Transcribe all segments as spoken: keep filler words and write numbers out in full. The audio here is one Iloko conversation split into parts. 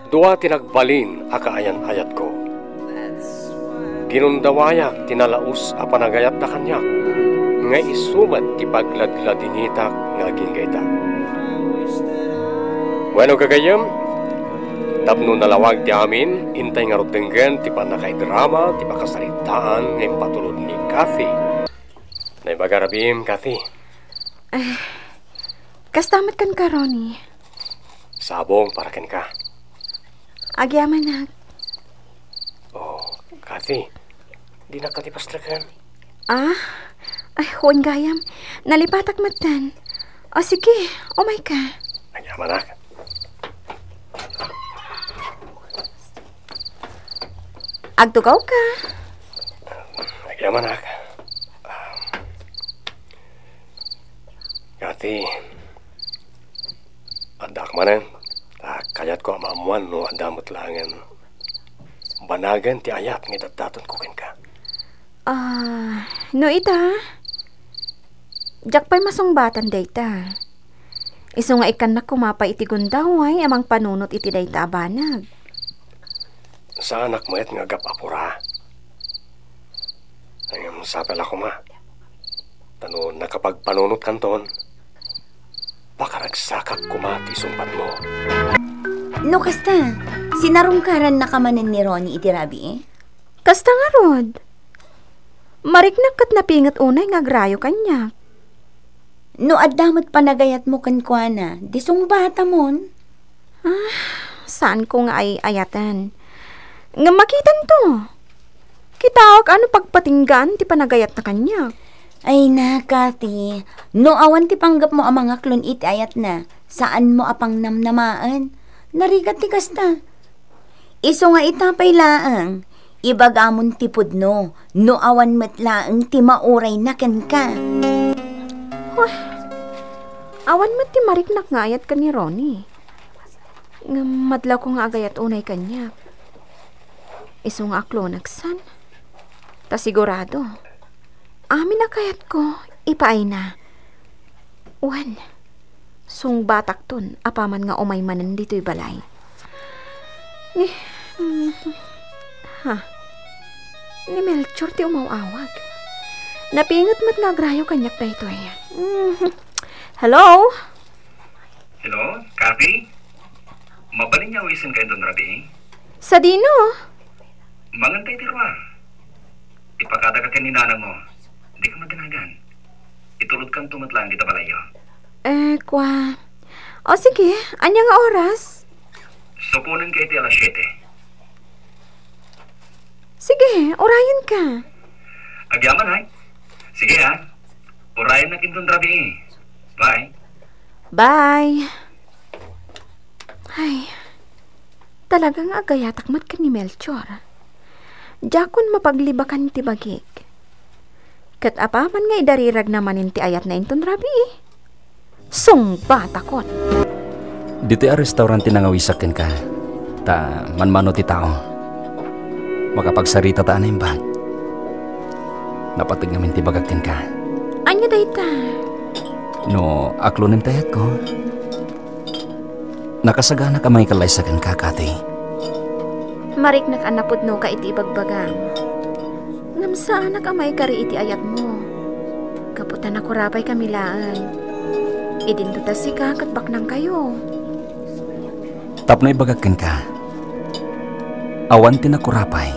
Dua ti nagbalin a kaayan-ayatko. Ginundawayak ti nalaus a panagayatda kaniak, nga isu met ti pagladladingitak nga agingga ita. Wenno, gagayyem, tapno nalawag ti amin, intay ngarud denggen ti pannakaidrama ti pakasaritaan nga impatulod ni Kathy. Naibaga rabiim, Kathy. Eh, kasta met kenka, Ronnie. Sabong para kenka. Agyamanak. Oh, Kathy, dinak kadi pastreken? Ah? Ay, wen gayam. Nalipatak metten. O, sige, umayka. Agyamanak. Agtugawka. Agyamanak. Kathy, addaak manen, ta kayatko a maammoan no adda met laengen banagen ti ayat nga idatdatonko kenka. Ah, no ita, diak pay masungbatan dayta. Isu nga ikkannak koma pay iti gundaway a mangpanunot iti dayta a banag. Saanak met nga agap-apura. Ngem sapay la koma. Ta no nakapagpanunotkanton, pakaragsakak koma ti sungbatmo. No kasta, sinarungkarannaka manen ni Ronnie iti rabii? Kasta ngarud. Mariknak ket napinget unay nga agrayo kaniak. No adda met panagayatmo kenkuana, di sungbatamon. Ah, saanko nga ay-ayaten. Ngem makitanto. Kitaek a no pagpatinggaan ti panagayatna kaniak. Ay na, Kathy, no awan ti panggepmo a mangaklon iti ayatna, saanmo a pangnamnamaen. Narigat ti kasta. Isu nga ita pay laeng, ibagamon ti pudno, no awan met laeng ti maurayna kenka. Huh, awan met ti mariknak nga ayat ken ni Ronnie. Ngem madlawko nga agayat unay kaniak. Isu nga aklonek san. Ta sigurado, amin a kayatko, ipaayna. Wen, sungbatakton apaman nga umay manen ditoy balay. Ni, ha? Ni Melchor ti umaw-awag. Napinget met nga agrayo kaniak daytoy. Hello? Hello, Kathy? Mabalin nga awisenka inton rabii? Sadino? Mangantay ti ruar. Ipakadaka ken ni nanangmo. Dika madanagan. Itulodkanto met laeng dita balayyo. Eh, kua. O sige, ania nga oras? Sukonenka iti alas siete. Sige, urayenka. Agyaman, ay? Sige, ha? Urayennak inton rabii. Bye. Bye. Ay, talaga nga agayatak met ken ni Melchor. Diakon mapaglibakan ti bagik. Ket apaman nga idariragna manen ti ayatna inton rabii, sungbatakon. Ditoy a restaurant ti nangawisak kenka, ta manmano ti tao. Makapagsaritata a naimbag. Napateg ngamin ti bagak kenka. Ania dayta? No aklonem ti ayatko, nakasaganak a mangikallaysa kenka, Kathy. Mariknak a napudnoka iti ibagbagam. Ngem saanak a maikari iti ayatmo. Gapu ta nakurapay kami laeng. Idinto ta sika ket baknangkayo. Tapno ibagak kenka, awan ti nakurapay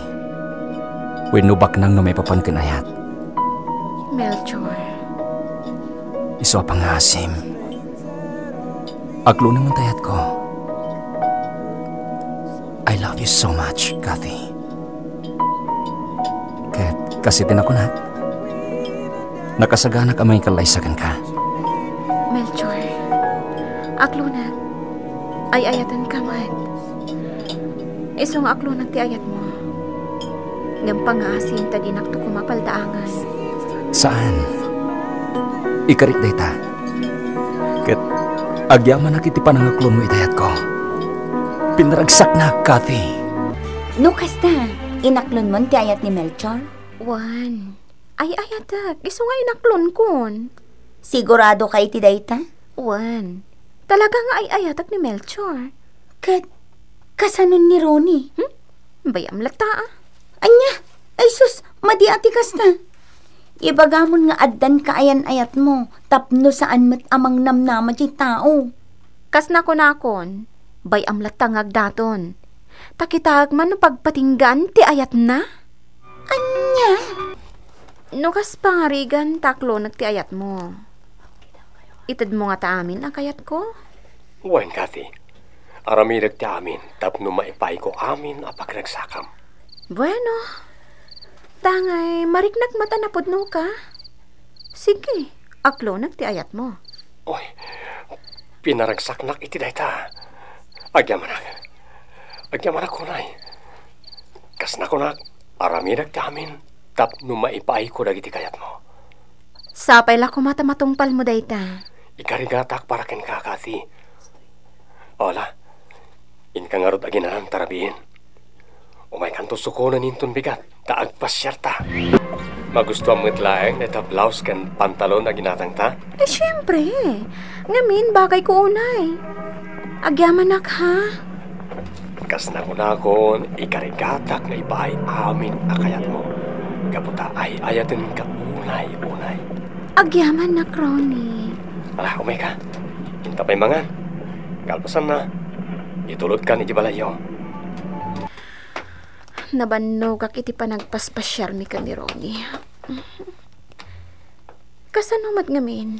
wenno baknang no maipapan ken ayat. Melchor. Isu a pangngaasim. Aklonem ti ayatko. I love you so much, Kathy. Ket kas iti nakunak, nakasaganak a mangikallaysa kenka. Melchor, aklonek, ay-ayatenka met. Isu nga aklonek ti ayatmo. Ngem pangngaasim ta dinakto koma paldaangen. Saan. Ikarik dayta. Ket agyamanak iti panangaklonmo iti ayatko. Pinaragsaknak, Kathy. No kasta, inaklonmon ti ayat ni Melchor? Wen, ay-ayatek, isu nga inaklonkon. Siguradoka iti dayta? Wen, talaga nga ay-ayatek ni Melchor. Ket, Kasano ni Ronnie? Hmm? Bay-am latta, a. Ania? Ay sus, madi a ti kasta. Ibagamon nga addan kaayan-ayatmo tapno saan met a mangnamnama diay tao. Kas nakunakon, bay-am latta nga agdaton. Ta kitaek man no pagpatinggaan ti ayatna. Ania? No kas pangarigan, ta aklonek ti ayatmo. Itedmo ngata amin a kayatko? Wen, Kathy. Aramidek ti amin tapno maipaayko amin a pagaragsakam. Bueno. Tangay, mariknak met a napudnoka. Sige, aklonek ti ayatmo. Oy, pinaragsaknak iti dayta. Agyamanak. Agyamanak, kunay. Kas nakunak, aramidek ti amin tapno maipaayko dagiti kayatmo. Sapay la koma ta matungpalmo dayta. Ikarigatak para kenka, Kathy. Ola, inka ngarud aginanan ta rabiin. Umaykanto sukonen inton bigat ta agpasiarta. Magustuam met laeng dayta blouse ken pantalon a ginatangta? Eh, siempre. Ngamin, bagayko unay. Agyamanak, ha? Kas nakunakon, ikarigatak nga ipaay amin a kayatmo. Gapu ta ay-ayatenka unay-unay. Agyamanak, Ronnie. Ala, umayka. Inta pay mangan. Kalpasanna, itulodkan iti balayyo. Nabannogak iti panagpaspasiarmi ken ni Ronnie. Kasano met ngamin?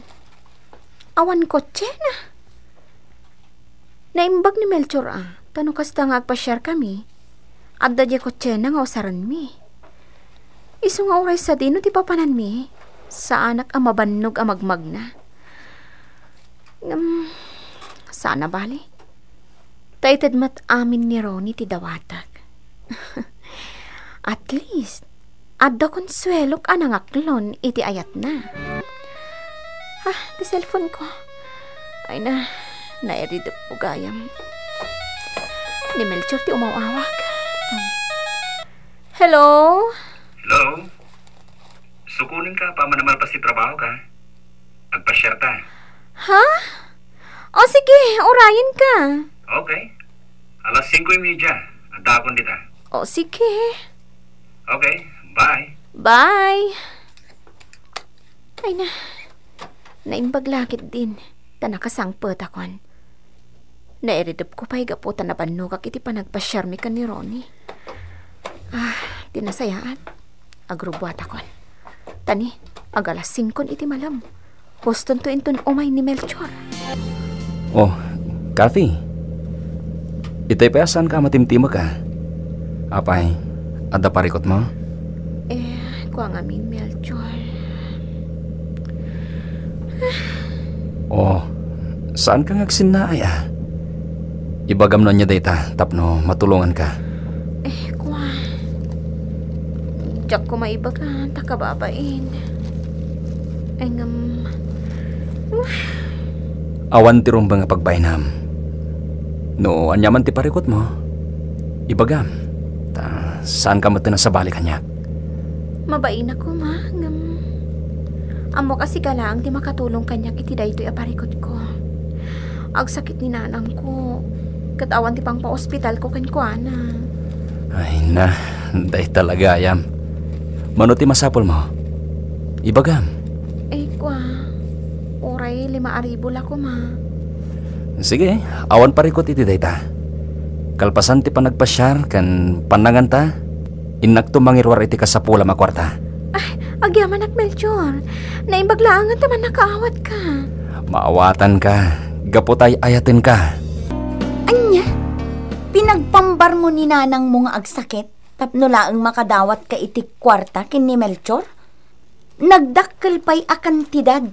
Awan kotsena? Naimbag ni Melchor a, ta no kasta nga agpasiarkami, adda diay kotsena nga usarenmi. Isu nga uray sadino ti papananmi, saanak a mabannog a magmagna. Ngem, saan a bale. Ta ited met amin ni Ronnie ti dawatek. At least, adda konsuelok a nangaklon iti ayatna. Ah, ti cellphone ko. Ay na, nairidepko gayam. Ni Melchor ti umaw-awag. Um, hello? Hello? Sukonenka apaman a malpas ti trabahoka. Agpasiarta. Ha? O sige, urayenka. Okay. Alas singko y media, addaakon dita. O sige. Okay, bye. Bye. Ay na, naimbag la ketdin, ta nakasangpetakon. Nairidepko pay gapu ta nabannogak iti panagpasiarmi ken ni Ronnie. Ah, ti nasayaat, agrubbuatakon. Ta ni, agalas singkon iti malem. Hustonto inton umay ni Melchor. Oh, Kathy. Itay pay a saanka a matimtimek, a. Apay, adda parikutmo? Eh, kua ngamin, Melchor. Oh, saanka nga agsinnaay, a? Ibagam no ania dayta tapno matulonganka. Eh, kua. Diak koma ibaga ta kababain. Ay, ngem, uh. Awan ti rumbeng a pagbainam. No ania man ti parikutmo, ibagam. Ta saanka met a sabali kaniak. Mabainak koma, ngem ammok a sika laeng ti makatulong kaniak iti daytoy a parikutko. Agsakit ni nanangko, ket awan ti pangpaospitalko kenkuana. Ay na, dayta la gayam. Mano ti masapulmo? Ibagam. Ay, kua, uray lima a ribu la koma. Sige, awan parikut iti dayta. Kalpasan ti panagpasiar ken pannanganta, innakto mangiruar iti kasapulam a kuarta. Ay, agyamanak, Melchor. Naimbag laengen ta mannakaawat ka. Maawatanka, gapu ta ay-ayatenka. Ania? Pinagpambarmo ni nanangmo nga agsakit tapno laeng makadawatka iti kuarta ken ni Melchor? Nagdakkel pay a kantidad.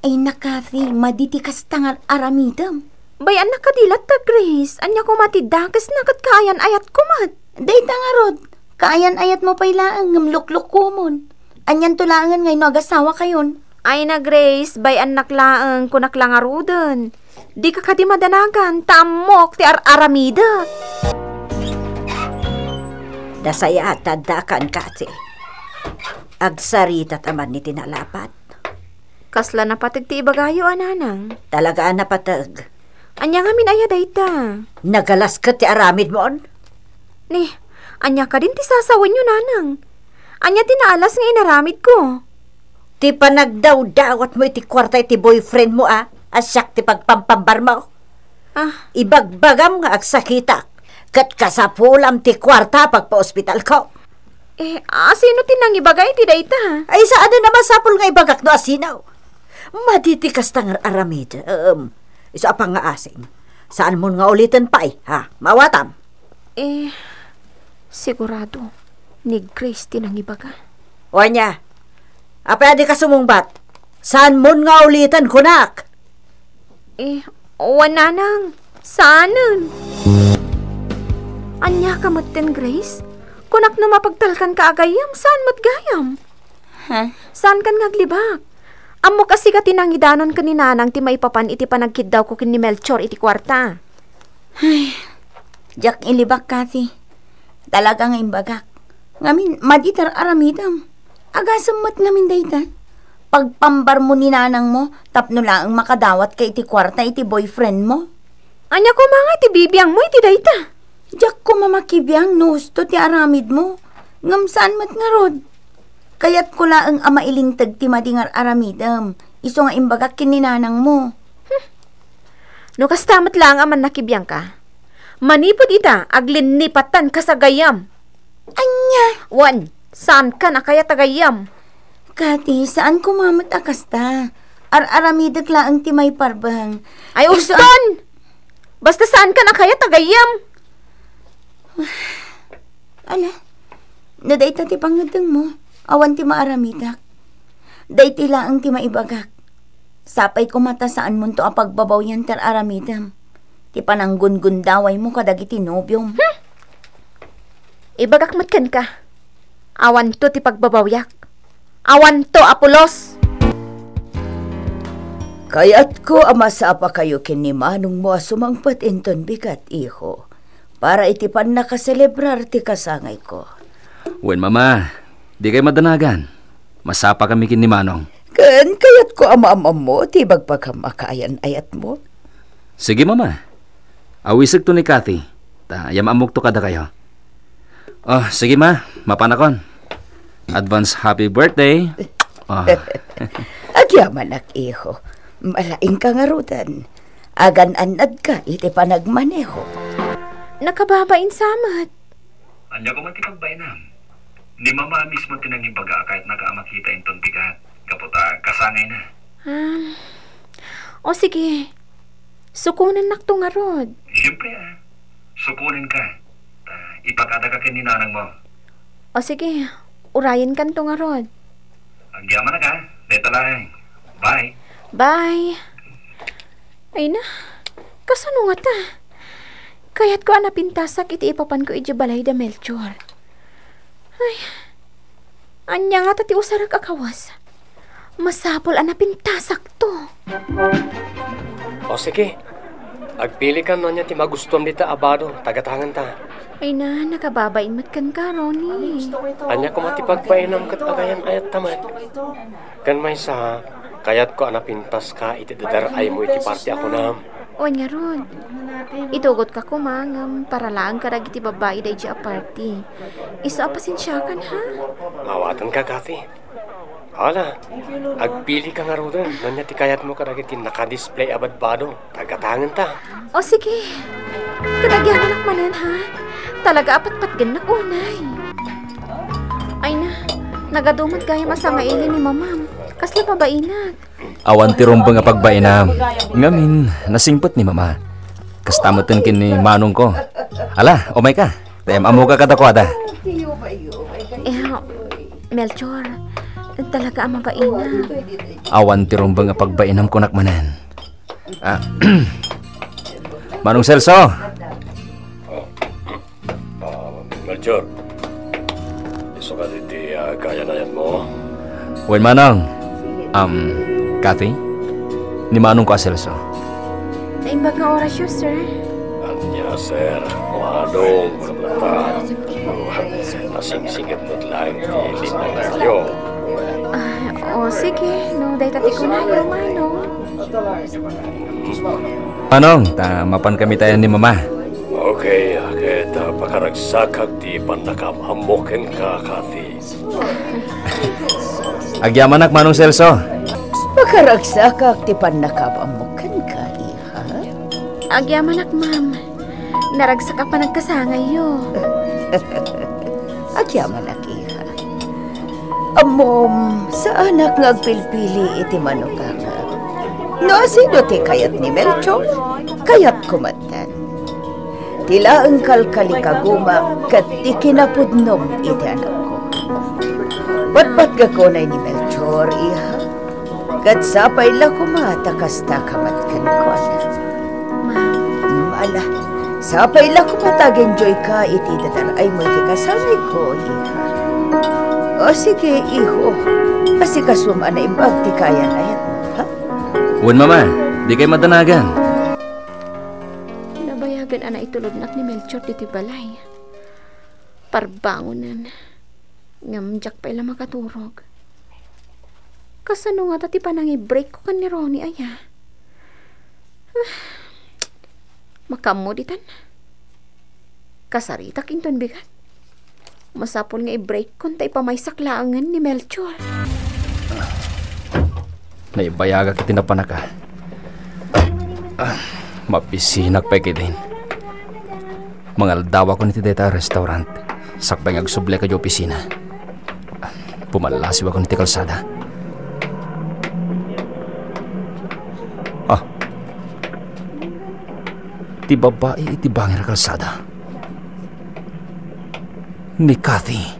Ay na, Kathy, madi ti kasta nga aramidem. Bay-annak kadi latta, Grace. Ania koma ti dakesna ket kaayan-ayatko met? Dayta ngarud, kaayan-ayatmo pay laeng ngem luklukkomon. Anianto laengen nga no agasawakayon? Ay na, Grace, bay-annak laeng, kunak la ngaruden. Dika kadi madanagan, ta ammok ti ar-aramidek. Nasayaat ta addaakan, Kathy. Agsaritat a man iti nalapat. Kasla napateg ti ibagayo a nanang? Talaga a napateg. Ania ngamin aya dayta? Nagalas ket ti aramidmon? Ni, ania kadin ti sasawenyo, nanang? Ania ti naalas nga inaramidko? Ti panagdawdawatmo iti kuarta iti boyfriendmo a, a siak ti pagpampambarmo. Ah. Ibagbagam nga agsakitak, ket kasapulam ti kuarta a pagpaospitalko. Eh, asino ti nangibaga iti dayta? Ay, saanen a masapul nga ibagak no asino. Madi ti kasta nga ar-aramidem. Isu a pangngaasing. Saanmon nga uliten pay, ha? Maawatam. Eh, sigurado, ni Grace ti nangibaga. O ania? Apay a dika sumungbat? Saanmon nga uliten, kunak? Eh, wen, nanang, saanen. Ania ka metten, Grace? Kunak no mapagtalkanka a gayyem, saan met gayam? Ha? Saankan nga aglibak? Ammok a sika ti nangidanon ken ni nanang ti maipapan iti panagkiddawko ken ni Melchor iti kuarta. Ay, diak ilibak, Kathy. Talaga nga imbagak. Ngamin, madi ti ar-aramidem. Agasem met ngamin dayta. Pagpambarmo ni nanangmo tapno laeng makadawatka iti kuarta iti boyfriendmo. Ania koma nga iti bibiangmo iti dayta? Diak koma makibiang no husto ti aramidmo. Ngem saan met ngarud. Kayatko laeng a mailinteg ti madi nga ar-aramidem, isu nga imbagak ken ni nanangmo. Hmm. No kasta met laeng a mannakibiangka, manipud ita, aglinnipatan kas a gayyem. Ania? Wen, saankan a kayat a gayyem. Kati, saan koma met a kasta. Ar-aramidek laeng ti maiparbeng. Ay, isu a- uston! Basta saankan a kayat a gayyem. Ala, no dayta ti pangngeddengmo, awan ti maaramidak. Daytoy laeng ti maibagak. Sapay koma ta saanmonto a pagbabawyan ti ar-aramidem. Ti pananggungundawaymo kadagiti nobiom. Hmm. Ibagak met kenka, awanto ti pagbabawyak. Awanto a pulos. Kayatko a masapakayo ken ni manongmo a sumangpet inton bigat, iho, para iti pannakaselebrar ti kasangayko. Wen, Mama, dikay madanagan. Masapakami ken ni Manong. Ken kayatko a maam-ammo ti ibagbagam a kaayan-ayatmo. Sige, Mama. Awisekto ni Kathy, ta yam-ammokto kadakayo. Oh, sige, Ma. Mapanakon. Advance happy birthday. Oh. Agyamanak, iho. Malaingka ngaruden. Agan-annadka iti panagmaneho. Nakababain sa met. Ania koma ti pagbainam? Ni Mama mismo ti nangibaga a kayatnaka a makita inton bigat, gapu ta kasangayna. Ah, o sige, sukonennakto ngarud. Siyempre, ah. Sukonenka. Ta, ipakadaka ken ni nanangmo. O sige, urayenkanto ngarud. Agyamanak, ah. Dayta laeng. Bye. Bye. Ay na, kasano ngata? Kayatko a napintasak iti ipapanko idiay balay da Melchor. Ay, ania ngata ti usarak a kawes? Masapul a napintasakto. O sige, agpilikan no ania ti magustuam dita a bado, ta gatangenta. Ay na, nakababain met kenka, Ronnie. Ania koma ti pagbainam ket agayan-ayatta met? Ken maysa, kayatko a napintaska iti dadar-aymo iti parti a kunam. Wen ngarud, itugotka koma ngem para laeng kadagiti babbai daydiay a parti. Isu a pasensiakan, ha? Maawatanka, Kathy. Ala, agpilika ngaruden no ania ti kayatmo kadagiti naka-display a badbado. Tagatangenta. O, sige. Kadagyanak manen, ha? Talaga a patpatgennak unay. Ay na, nagadu met gayam a sangaili ni Mamam. Kasla pabainak. Awan ti rumbeng a pagbainam. Ngamin, nasingpet ni Mama. Kasta metten ken ni manongko. Ala, umayka. Ta yam-ammoka kadakuada. Eh, Melchor, talaga a mabainam. Awan ti rumbeng a pagbainam kunak manen. Ah, Manong Celso. Ah, Melchor, isu kadi ti, ah, kaayan-ayanmo? Wen, Manong. Um, Kathy? Ni Manongko a Celso. Naimbag nga orasyo, sir. Ania, sir? Manong, wala ta. Nasingsinget met laeng ti linnangantayo. Ah, o, sige. No, dayta ti kunayo, Manong. Manong, ta mapan kami tayo ni Mama. Okay, ket, ah, pakaragsakak ti pannakaam-ammo kenka, Kathy. Agyamanak, Manong Celso. Pakaragsakak ti pannakaam-ammo kenka, iha. Agyamanak, ma'am. Naragsak a panagkasangayyo. Agyamanak, iha. Ammom, saanak nga agpilpili iti manukangak. No asino ti kayat ni Melchor, kayatko metten. Ti laeng kalkalikagumak ket ti kinapudnom iti anakko. Patpatgak unay ni Melchor, iha. Ket sapay la koma ta kasta ka met kenkuana. Ma. Mm, ala, sapay la koma ta ag-enjoy ka iti dadar-aymo iti kasangayko, iha. O, sige, iho. Asikasuem a naimbag ti kaayan-ayatmo, ha? Wen, Mama, dikay madanagan. Nabayagen a naitulodnak ni Melchor ditoy balay. Parbangonen. Ngem diak pay la makaturog. Kasano ngata ti panangi-break ko ken ni Ronnie aya? Ah, makaammo ditan. Kasaritak inton bigat. Masapul nga i-break kon ta ipamaysak laengen ni Melchor. Naibayagak iti napanak a. Ah, mabisinak pay ketdin. Mangaldawakon iti dayta a restaurant. Sakbay nga agsubli kadi opisina. Pumallasiwakon iti kalsada. Ah. Ti babai iti bangir a kalsada. Ni Kathy.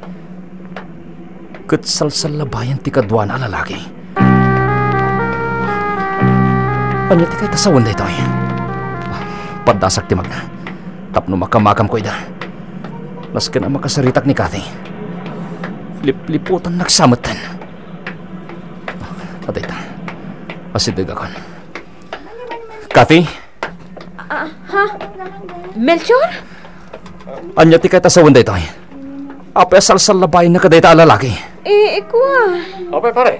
Ket salsallabayan ti kaduana a lalaki. Ania ti kayat a sawen daytoy? Paddasak ti magna tapno makamakamko ida. Nasken a makasaritak ni Kathy, lipliputannak sa metten. Adayta, asidegakon. Kathy? Ah, ha? Melchor? Ania ti kayat a sawen daytoy? Apay a salsallabayanna kadayta a lalaki? Eh, eh, kua. Apay, pare?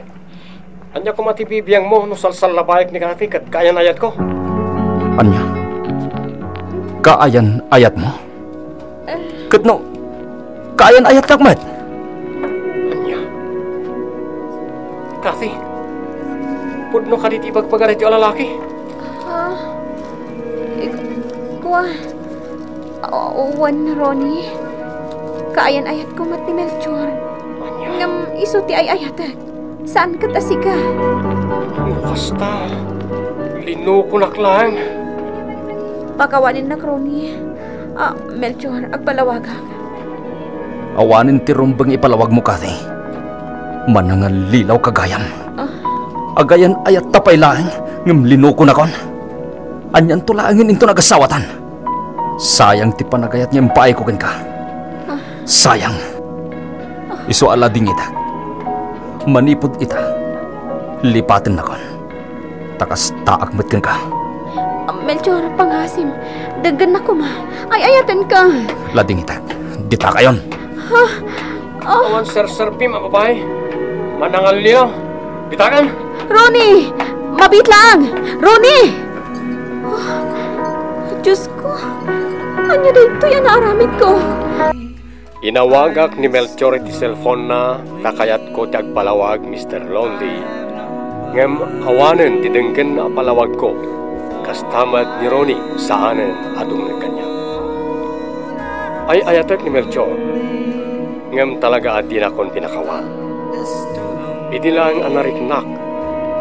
Ania koma ti bibiangmo no salsallabayek ni Kathy ket kaayan-ayatko? Ania? Kaayan-ayatmo? Ket no, kaayan-ayatnak met? Ania? Kathy, pudno kadi ti ibagbaga daytoy a lalaki? Ah, ik-, kua, o-, wen, Ronnie. Kaayan-ayatko met ni Melchor. Ania? Ngem isu ti ay-ayatek. Saan ket a sika? No kasta, linukonak laeng. Pakawanennak, Ronnie. Ah, Melchor, agpalawagak. Awanen ti rumbeng ipalawagmo, Kathy. Manangallilaw ka gayam. Ah. Agayan-ayatta pay laeng, ngem linukonakon. Anianto laengen inton agasawatan? Sayang ti panagayat nga impaayko kenka. Ah. Sayang. Isu a ladingitak. Manipud ita, lipatennakon. Ta kastaak met kenka. Melchor, pangasim. Denggennak koma. Ay-ayatenka. Ladingitak. Ditakayon. Ha? Ah. Awan serserbi, a babai. Manangallilaw. Ditakan. Ronnie! Mabiit laeng! Ronnie! Ah, Diyos ko, ania daytoy a naaramidko? Inawagak ni Melchor iti cellphone-na ta kayatko ti agpalawag, Mister Lonely. Ngem awanen ti denggenna a palawagko. Kasta met ni Ronnie, saanen a dumngeg kaniak. Ay-ayatek ni Melchor, ngem talaga a dinakon pinakawan. Idi laeng a nariknak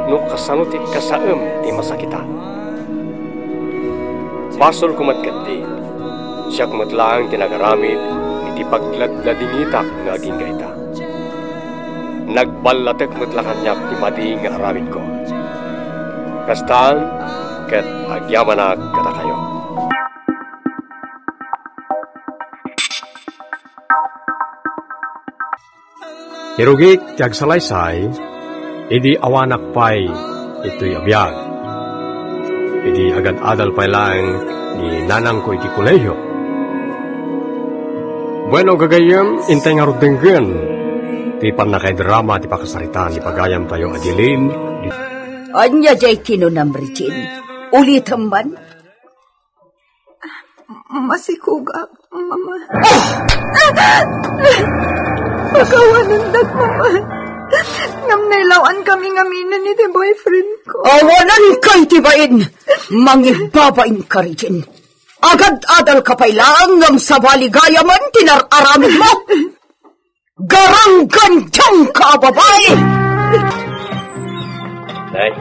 no kasano ti kasaem ti masakitan. Basolko met ketdi, siak met laeng ti nagaramid iti pagladladingitak nga agingga ita. Nagballatek met la kaniak ti madi nga aramidko. Kastan, ket agyamanak kadakayo. Irugik ti agsalaysay, idi awanak pay itoy a biag. Idi agad-adal pay laeng ni nanangko iti kolehio. Bueno, gagayyem, intay ngarud denggen ti pannakaidrama ti pakasaritaan ni pagayamtayo a Jeline. Ania diay kinunam, Regine? Ulitem man? Masikogak, Mama. Pakawanendak, Mama. Ngem nailaw-an kami ngamin iti boyfriend ko. Awanen kay ti bain. Mangibabain ka, Regine. Agad-adal ka pay laeng ngem sabali gayamen ti nar-aramid mo. Garanggandiang ka a babai! Nay,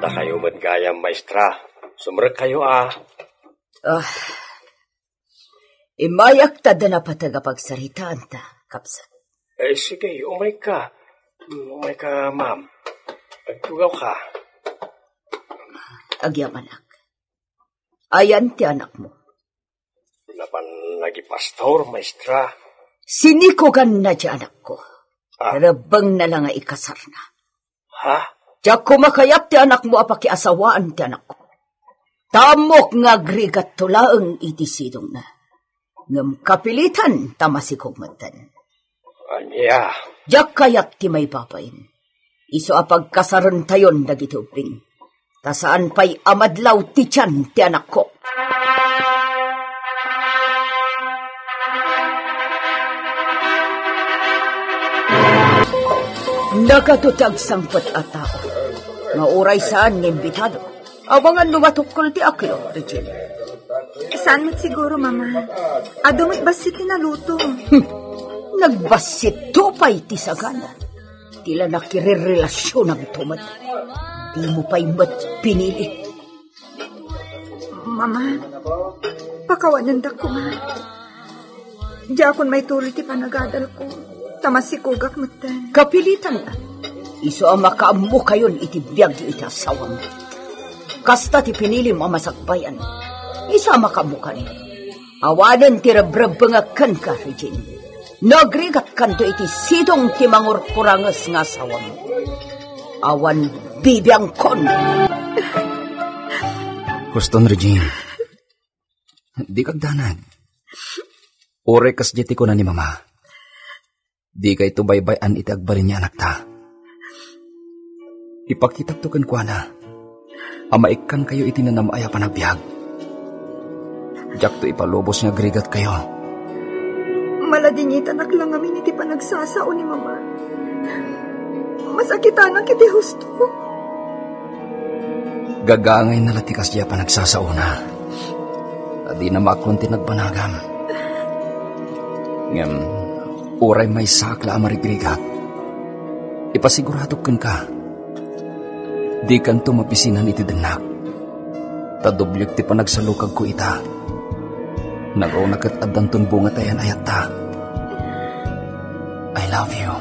dakayo met gayam, maestra. Sumrekkayo a. Ah, immayak ta adda napateg a pagsaritaanta, kabsat. Eh, sige, umayka. Umayka, ma'am. Agtugawka. Agyamanak. Ayan ti anakmo. Napan nagipastor, maestra. Sinikoganna ti anakko. Ah. Rebbengna la nga ikasarna. Ha? Diak koma kayat ti anakmo a pakiasawaan ti anakko. Ta ammok nga agrigatto laeng iti sidongna. Ngem kapilitan ta masikog metten. Ania? Diak kayat ti maibabain. Isu a pagkasarentayon dagiti ubbing. Ta saan pay a madlaw ti tian ti anakko. Nagadu ti agsangpet a tao nga uray saan nga imbitado. Amangan no matukkel ti akyo, Regine. Saan met siguro, Mama. Adu met bassit ti naluto. Hmm. Nagbassit to pay ti sagana. Ti la nakirirelasionanto met. Dimo pay met pinili. Mama, pakawanendak koma. Diakon maituloy ti panagadalko, ta masikogak metten. Kapilitan la. Isu a makaammokayon iti biagyo iti asawam. Kasta ti pinilim a masakbayan. Isu a makaammokan. Awanen ti rebrebbengek kenka, Regine. No agrigatkanto iti sidong ti mangurkuranges nga asawam, awan bibiangkon. Kuston, Regine. Dika agdanag. Uray kasdiay ti kuna ni Mama. Dikayto baybay-an iti agbalin ni anakta. Ipakitakto kenkuana a maikkankayo iti nanam-ay a panagbiag. Diakto ipalubos nga agrigatkayo. Maladingitanak la ngamin iti panagsasao ni Mama. Masakitanak iti husto. Gagangayna la ti kasdiay a panagsasaona. Ta dina maakkuan ti nagbanagam. Ngem, uray maysaak la a marigrigat, ipasiguradok kenka, dikanto mabisinan iti dennak. Ta dobliek ti panagsalukagko ita. Nagauna ket addanton bunga ti ayan-ayatta. I love you.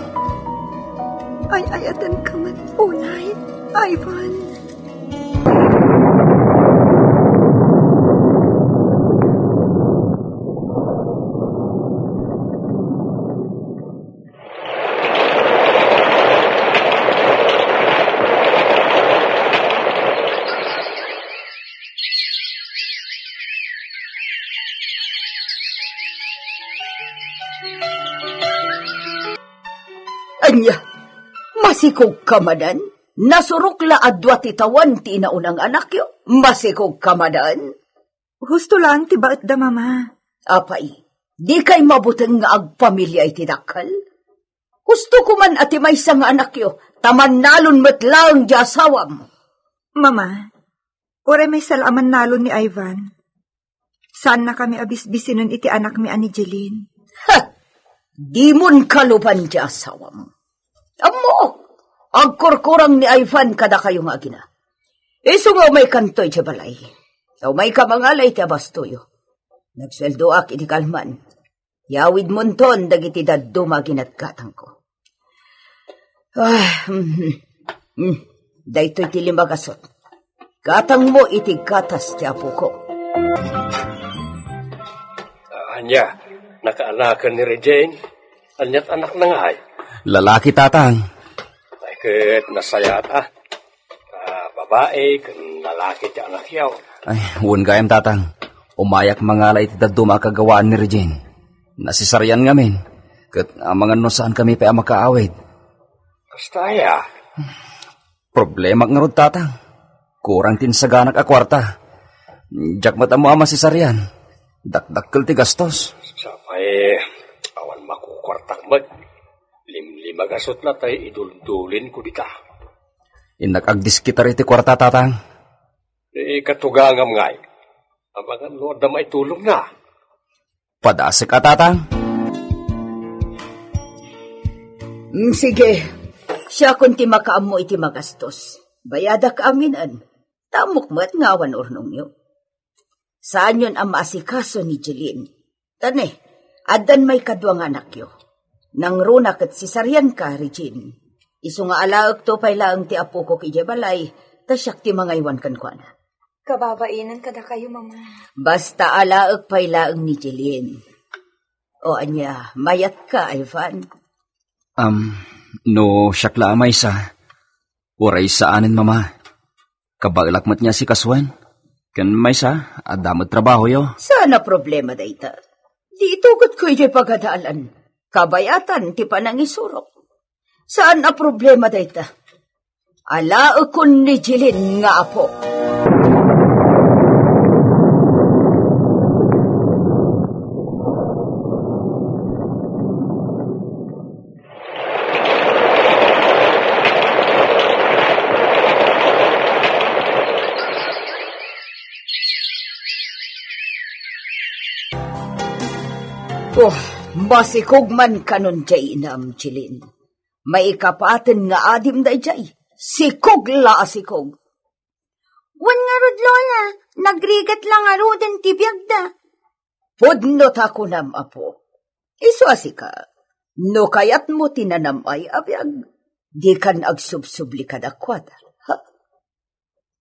Ay-ayatenka met unay, Ivan. Ania? Masikogka manen? Nasurok la a dua ti tawen ti inauna nga anakyo. Masikogka manen? Husto laeng ti baetda, Mama. Apay, dikay mabuteng nga agpamilia iti dakkel? Husto koman a ti maysa nga anakyo, ta mannalon met laeng ti asawam. Mama, uray maysa la a mannalon ni Ivan. Saannakami a bisbisinen iti anakmi a ni Jeline. Ha! Dimon kaluban ti asawam. Ammo, agkurkurang ni Ivan kadakayo nga agina. Isu nga umaykanto iti balay. Ta umayka mangala iti abastoyo. Nagsueldoak iti kalman. Yawidmonton dagiti dadduma a ginatgatangko. Ah, mhm. Mm. Daytoy ti lima gasut. Gatangmo iti gatas ti apoko. Ania, nakaanaken ni Regine? Aniat anakna ngay? Lalaki, Tatang. Ay, ket nasayaat, a. Ah, babai ken lalaki ti anakyo. Ay, wen gayam, Tatang. Umayak mangala iti dadduma a kagawaan ni Regine. Nasisarian ngamin. Ket amangan no saankami pay a makaawid. Kasta aya? Problemak ngarud, Tatang. Kurang ti insaganak a kuarta. Diak met ammo a masisarian. Dakdakkel ti gastos. Sapay, awan makukuartak met. Limlimagasot la tay iduldulin ko dita. Innak agdiskitar iti kuarta, Tatang. Ikatugangam ngay. Amangan no adda maitulongna. Padasek a, Tatang. Mm, sige. Siakon ti makaammo iti magastos. Bayadak aminen. Tamok met nga awan urnongyo. Saanyon a maasikaso ni Jeline. Tane, addan maikadua nga anakyo. Nangruna ket sisarianka, Regine. Isu nga alaekto pay laeng ti apokok idiay balay, ta siak ti mangaywan kenkuana. Kababainen kadakayo, Mama. Basta alaek pay laeng ni Jeline. O ania, mayatka, Ivan? Am, no siak la a maysa, uray saanen, Mama. Kabaelak met nga asikasoen. Ken maysa, adda met trabahoyo. Saan a problema dayta. Di itugetko idiay pagadalan. Kabayatan ti panangisurok. Saan a problema dayta. Alaekon ni Jeline nga apo. Oh, masikog man kanon diay inam, Jeline. Maikapaten nga adim daydiay. Sikog la a sikog. Wen ngarud, Lola, nagrigat la ngaruden ti biagda. Pudno ta kunam, apo. Isu a sika, no kayatmo ti nanam-ay a biag, dikan agsubsubli kadakuada. Ha?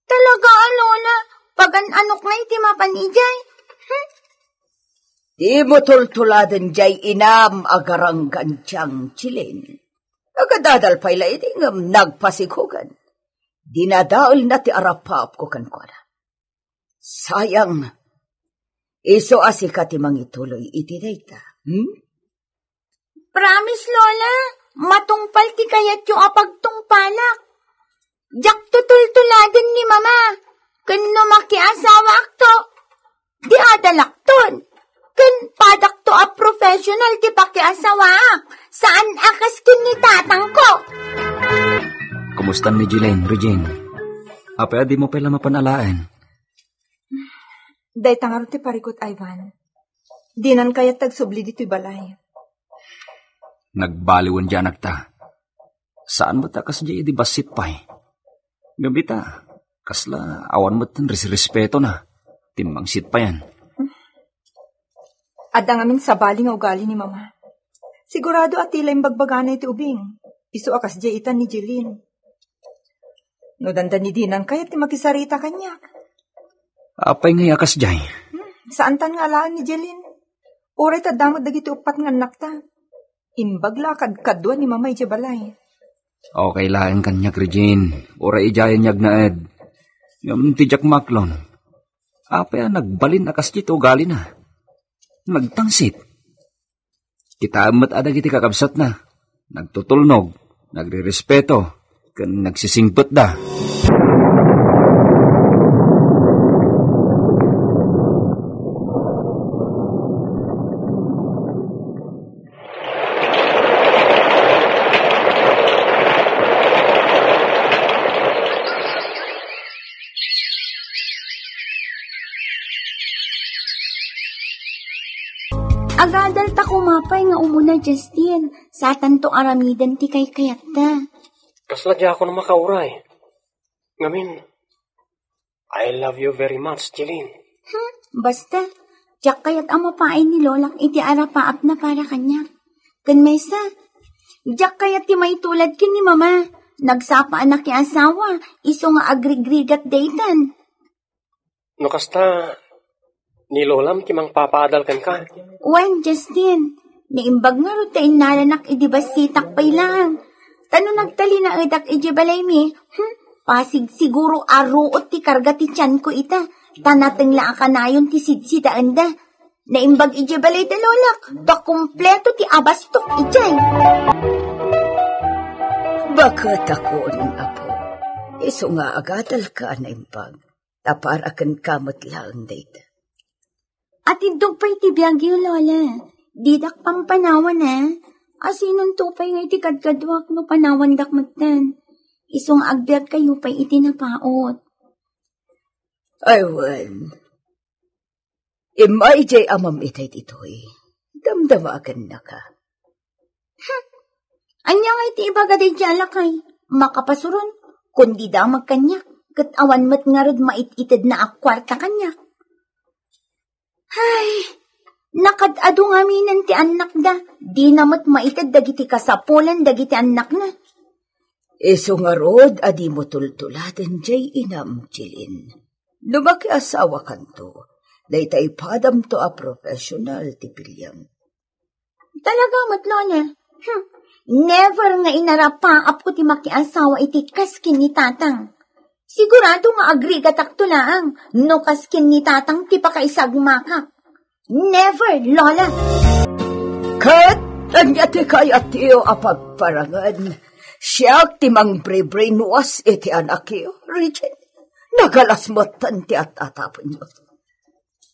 Talaga a, Lola, pagan-anok ngay ti mapan idiay. Hmm? Dimo tultuladen diay inam a garanggantiang, Jeline. Agadadal pay la idi ngem nagpasikogan. Dinadaelna ti arapaapko kenkuana. Sayang, isu a sika ti mangituloy iti dayta. Hmm? Promise, Lola, matungpal ti kayatyo a pagtungpalak. Diak tutultuladen ni Mama. Ken no makiasawaakto, di adalakton. Ken padakto a professional ti pakiasawaak. Saan a kas ken ni tatangko. Kumusta ni Jeline, Regine? Apay a dimo pay la mapan alaen? Dayta ngarud ti parikut, Ivan. Dinan kayat agsubli ditoy balay. Nagbaliwen diay anakta. Saan met a kasdiay idi bassit pay. Ngem ita, kasla awan met ti res-, respetona. Timmangsit payen. Adda ngamin sabali nga ugali ni Mama. Sigurado a ti la imbagbagana iti ubing. Isu a kasdiay ita ni Jeline. No dandani dinan kayat ti makisarita kaniak. Apay ngay a kasdiay? Hmm, saantan nga alaen ni Jeline. Uray ta adda met dagiti uppat nga annakta. Imbag la a kadkadua ni Mama idiay balay. Okay laeng kaniak, Regine. Uray idiayen nga agnaed. Ngem ti diak maklon. Apay a nagbalin a kasdiay ti ugalina? Nagtangsit. Kitaem met a dagiti kakabsatna, nagtutulnog, nagrerespeto, ken nagsisingpetda. Agadal ta koma pay nga umuna, Justin. Satanto aramiden ti kaykayatta. Kasla diakon makauray. Ngamin, I love you very much, Jeline. Hmm, basta, diak kayat a mapaay ni Lolak iti arapaapna para kaniak. Ken maysa, diak kayat ti maitulad ken ni Mama. Nagsapa a nakiasawa, isu nga agrigrigat daytan. No kasta, ni Lolam ti mangpapaadal kenka. Wen, Justin, naimbag ngarud ta innalanak idi bassitak pay laeng. Ta no nagtalinaedak idiay balaymi, hmm, pasig siguro a ruot ti karga ti tianko ita, ta nateng la a kanayon ti sidsidaenda. Naimbag idiay balay da Lolak, ta kompleto ti abastok idiay. Bakatakon, apo. Isu nga agadalka a naimbag, ta para kenka met laeng dayta. Atiddog pay ti biagyo, Lola. Didak pampanawan, a. Asinonto pay nga iti kadkaduak no panawandak metten? Isu nga agbiagkayo pay iti napaut. Ay, wen. Immay jay amam itay ditoy. Damdama agannaka. Hmm. Anya nga iti ibaga daydi a lakay? Makapasuron, kundi damag kaniak, ket awan met ngarud mait-itedna a kuarta kaniak. Ay, nakad-adu ngaminen ti annakda, dina met maited dagiti kasapulan dagiti annakna. Isu ngarud a dimo tultuladen jay inam, Jilin. No makiasawakanto, dayta ipadamto a professional ti piliam. Talaga met, Lola? Hmm. Never nga inarapaapko ti makiasawa iti kas ken ni Tatang. Sigurado nga agrigatakto laeng no kas ken ni Tatang ti pakaisagmakak. Never, Lola! Ket ania ti kayatyo a pagparangen? Siak ti mangbre-brainwash iti anakyo, Regine. Nagalas metten ti at-atapenyo.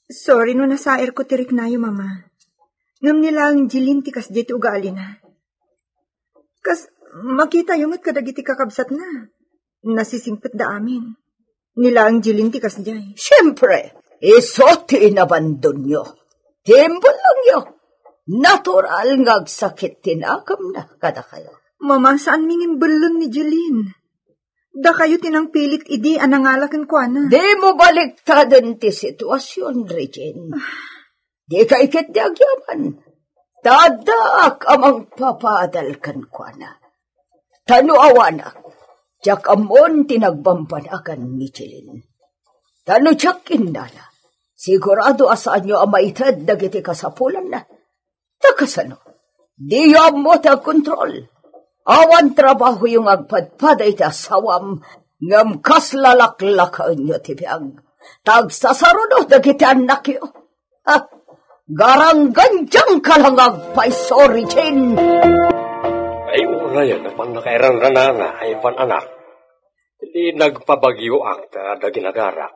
Sorry no nasairko ti riknayo, Mama. Ngem ni laeng Jilin ti kasdiay ti ugalina. Kas makitayo met kadagiti kakabsatna. Nasisingpetda amin. Ni laeng Jilin ti kasdiay. Siempre, isu ti inabandonyo. Ti imbellengyo. Natural nga agsakit ti nakemna kadakayo. Mama, saanmi nga imbelleng ni Jilin. Dakayo ti nangpilit idi a nangala kenkuana. Dimo baliktaden ti situasion, Regine. Dika ketdi agyaman. Ta addaak a mangpapaadal kenkuana. Ta no awanak, diak ammon ti nagbambanagan ni Jilin. Ta no diak innala, sigurado a saanyo a maited dagiti kasapulanna. Ta kasano? Diyo ammo ti agkontrol. Awan trabahoyo nga agpadpada iti asawam, ngem kas lalaklakaenyo ti biag. Ta agsasaruno dagiti annakyo. Ha? Garanggandiangka la nga agpayso, Regine. Ay, uray a napan nakairanranana, Ivan, anak. Idi nagpabagyoak ta adda ginagarak,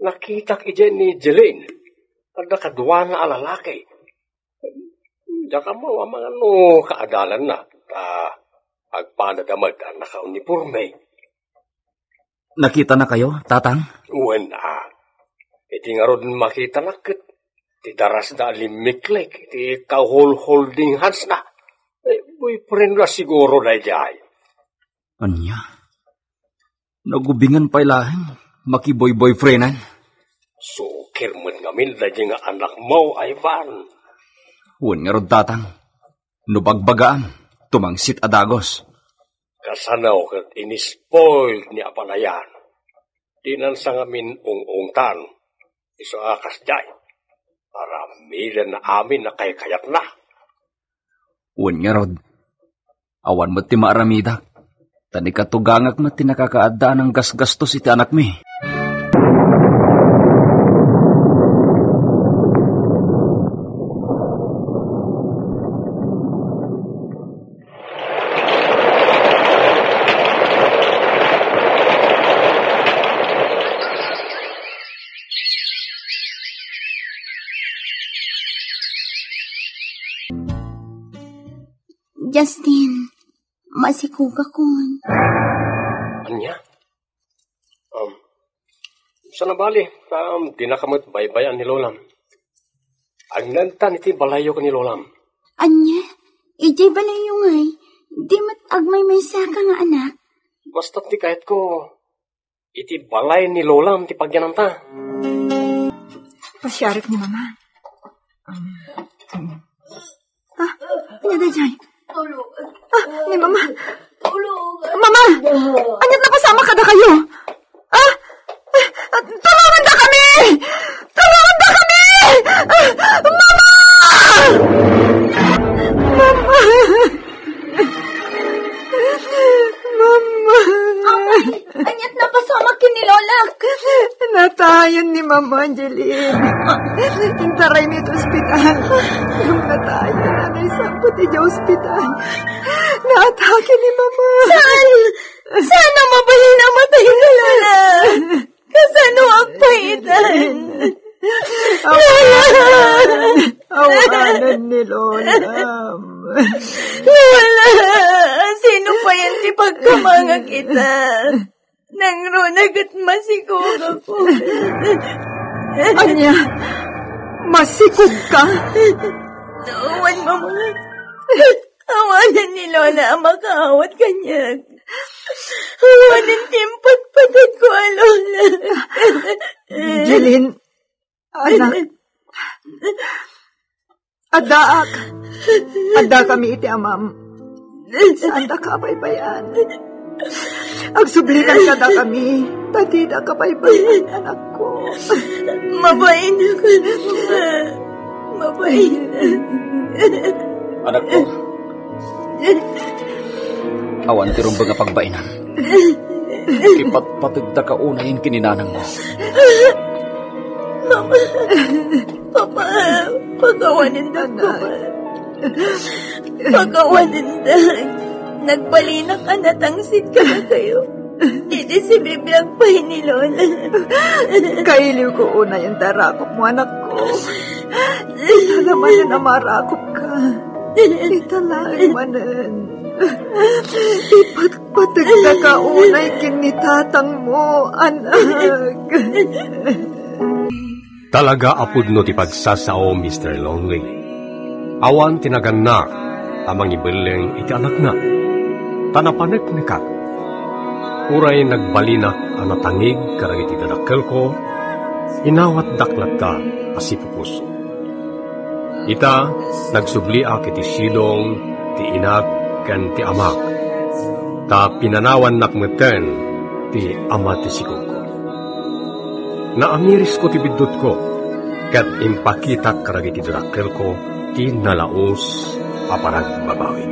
nakitak idiay ni Jeline. Adda kaduana a lalaki. Diak ammo a mangano kaadalanna, ta agpadada met a nakauniporme. Nakitanakayo, Tatang? Wen, a. Iti ngarud makitanak ket ti darasda a limmiklik iti kahulhulding handsna. Eh, boyfriendda siguro daydiay. Ania? Nagubingan pay laeng makiboy-boyfriendan? Sukir met ngamin daydi nga anakmo, Ivan. Wen ngarud, Tatang. No bagbagaam, tumangsit a dagus. Kasano ket inispoiled ni apanayan? Dinan sa ngamin ung-ungtan. Isu a kasdiay. Aramidenna amin a kaykayatna. Wen ngarud, awan met ti maaramidak, ta ni katugangak met ti nakakaadda a nanggasgastos iti anakmi. Justin, masikugakon. Ania? Um, sana bali, um, dinaka met baybay-an ni Lolam. Agnaedtan iti balayyo ken ni Lolam. Ania? Idiay balayyo ngay, di met agmaymaysaka nga anak. Basta ti kayatko, iti balay ni Lolam ti pagyananta. Pasiarek ni Mama. Um, um. Ah, ania daydiay? Ah, ni Mama. Mama! Aniat napasamak kadakayo? Ah? Ah, tulongandakami! Tulongandakami! Ah, Mama! Mama! Mama! Apay, aniat napasamak ken ni Lolak? Natayen ni Mama, Angeline. Intaraymi iti ospital. Ngem natayen a naisangpet idiay ospital. Naatake ni Mama. Saan? Saan a mabalin a matay ni Lola? Kasano agpaitan? Awanan! Awanan ni Lola. Lola! Sino pay ti pagkamangak ita? Nangruna ket masikog ako. Ania? Masikog ka? Wen, Mama. Awanan ni Lola a makaawat kaniak. Awanan ti impatpateg ko a Lola. Jeline, anak. Addaak. Adda kami iti amam. Saanda ka a baybay-an. Agsublikan kadakami, ta dida ka baybay-an, anakko. Mabain ka na, Mama. Mabain. Anakko. Awan ti rumbeng a pagbainan. Ipatpategda ka unay ken ni nanangmo. Mama, Papa, pakawanendak, Papa. Pakawanendak. Nagbalinak a natangsit kadakayo. Idi sibibiag pay ni Lola. Kailiwko unay ti arakupmo, anakko. Ita la manen a marakupka. Ita laeng manen. Ipatpategda ka unay ken ni tatangmo, anak. Talaga a pudno ti pagsasao, Mister Longley. Awan ti nagannak a mangibelleng iti anakna. Ta napaneknekak. Uray nagbalinak a natangig kadagiti dadakkelko, inawatdak latta a sipupuso. Ita, nagsubliak iti sidong ti inak ken ti amak, ta pinanawannak metten ti ama ti sikogko. Naamirisko ti biddutko, ket impakitak kadagiti dadakkelko ti nalaus a panagbabawi.